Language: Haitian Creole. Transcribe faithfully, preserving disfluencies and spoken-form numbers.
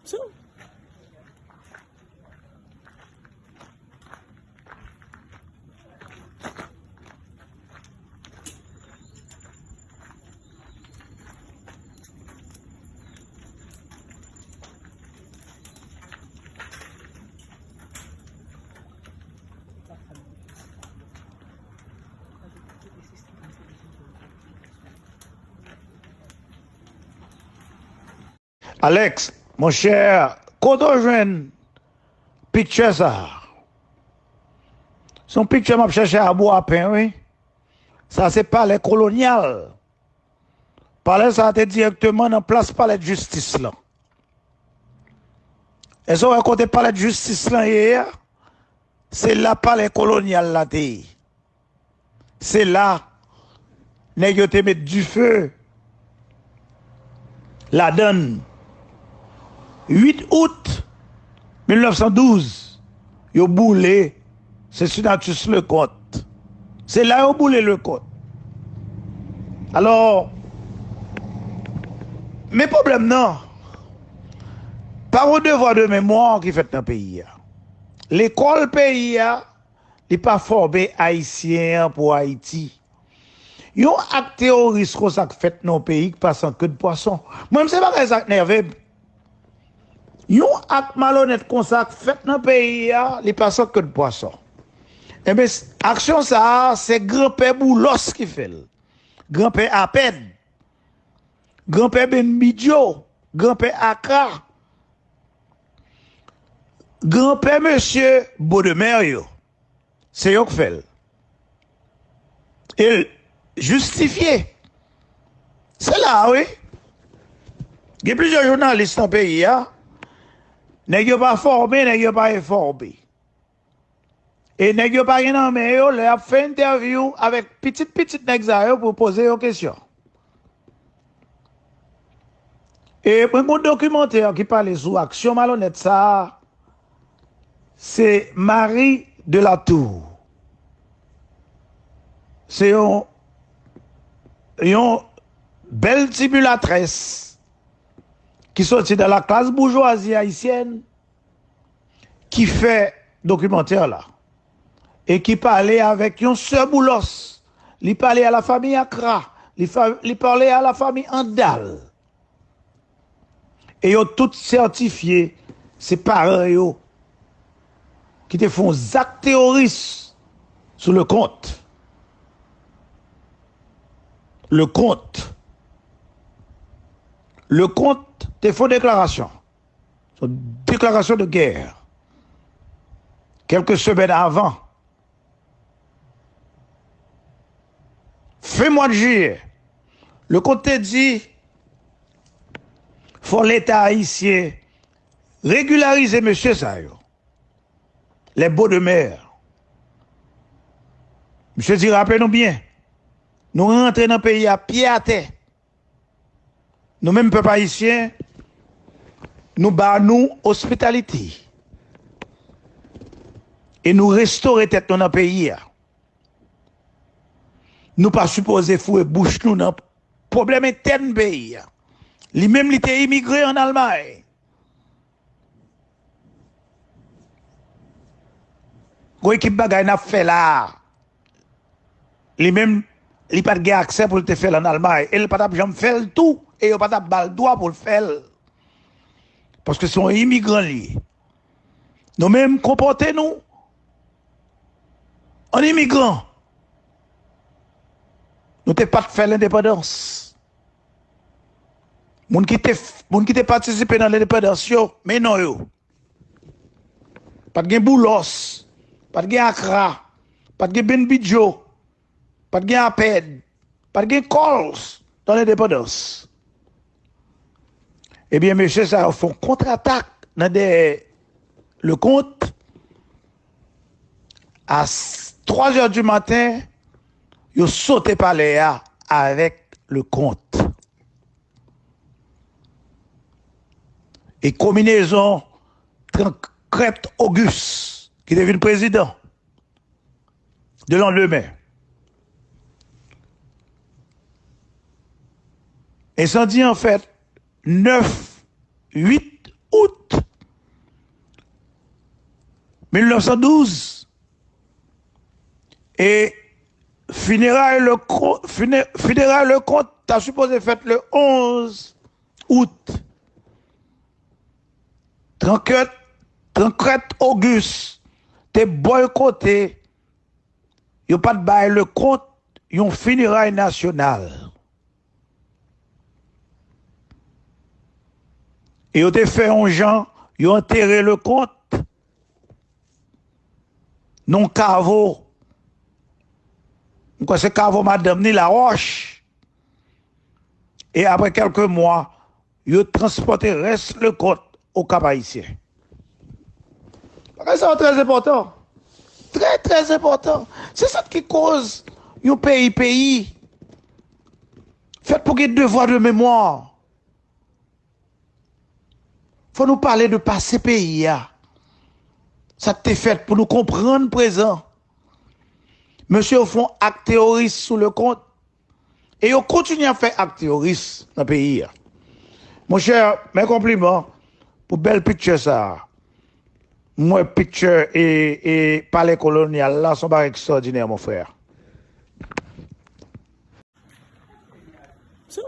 Tou. Alex, monchè, kote w jwenn picture sa a? Se yon picture m ap chèche a Bwapen, wi. Sa se palè kolonyal. Palè sa a te dirèkteman nan plas palè jistis lan. Èske w wè kote palè jistis lan ye a? Se la palè kolonyal la te ye. Se la nèg yo te met dife ladann. Uit out mil nèf san douz, yo boule Cincinnatus Leconte. Se la yo boule Leconte. Alò, men pwoblèm nan, pa gen devwa de memwa ki fèt nan peyi a. Lekòl peyi a, li pa fòme Ayisyen an pou Ayiti. Yon ak teworis konsa k fèt nan yon peyi k pa san ke de pwason. Mwen, se bagay sa k nève m. Yon ak malonèt konsa k fèt nan peyi a, li pa san ke de pwason. Enben, aksyon sa a, se granpè Boulos ki fè l. Granpè Apèd. Granpè Benbidyo. Granpè Akra. Granpè mesye Bodemè yo. Se yo k fè l. E l jistifye. Se la a, wi. Gen plizyè jounalis nan peyi a. Nèg yo pa fòme, nèg yo pa enfòme. E nèg yo pa gen nan men yo lè y ap fè entèvyou avèk pitit pitit nèg sa yo pou poze yo kesyon. E mwen gen yon dokimantè ki pale sou aksyon malonèt sa a. Se Marie de la Tour. Se yon, yon bèl ti milatrès ki soti nan laklas boujwazi ayisyèn ki fè dokimantè la e ki pale avèk yon sè Boulos. Li pale a la fami Akra, li, fa, li pale a la fami Andal. E yo tout sètifye se paran yo ki te fè yon zak teworis sou Leconte. Leconte. Leconte te fè yon deklarasyon. Se yon deklarasyon de gè. Kèlke semèn avan, fen mwa de jiyè, Leconte te di, fò Leta ayisyen regilarize mesye sa yo. Les Bodemè. Misye di, raple nou byen, nou rantre nan peyi a pye atè. Nou menm pèp ayisyen, nou ba nou ospitalite. E nou restore tèt nou nan peyi a. Nou pa sipoze foure bouch nou nan pwoblèm entèn peyi a. Li menm li te imigre ann Almay. Gon ekip bagay n ap fè la a. Li menm, li pa t gen aksè pou l te fè l ann Almay. E l pa t ap janm fè l tou. E yo pa t ap ba l dwa pou l fè l. Paske se yon imigran li ye. Nou menm, konpòte nou an imigran. Nou te pa t fè lendepandans. Moun ki te, moun ki te patisipe nan lendepandans yo, men non yo. Pa t gen Boulos, pa t gen Akra, pa t gen Benbidyo, pa t gen Apèd, pa t gen Kòls nan lendepandans. Ebyen, mesye sa yo fè yon kontratak nan dèyè Leconte. A twazè di maten, yo sote palè a avèk Leconte. E konbinezon Tancrède Auguste, ki te vin prezidan de landemen. Ensandi an fèt nèf, uit out mil nèf san douz. E fineray Lecon- fine- fineray Lecomte ta sipoze fèt le onz out. Tancrède, Tancrède Auguste te bòykote, yo pa t bay Lecomte yon fineray nasyonal. E yo te fè yon jan, yo antere Lecomte nan yon kavo. M kwè se kavo madanm ni Laroche. E apre kèlke mwa, yo transpòte rès Lecomte o Kap Ayisyen. Bagay sa yo trè enpòtan. Trè, trè enpòtan. Se sa ki koz yon peyi, peyi fèt pou gen devwa de memwa. Fò nou pale de pase peyi a. Sa k te fèt pou nou konprann prezan. Mesye yo fè yon ak teworis sou Lecomte. E yo kontinye ap fè ak teworis nan peyi a. Monchè, men konpliman pou bèl picture sa a. M wè picture e, e palè kolonyal la, se yon bagay ekstwòdinè, mon frè. So,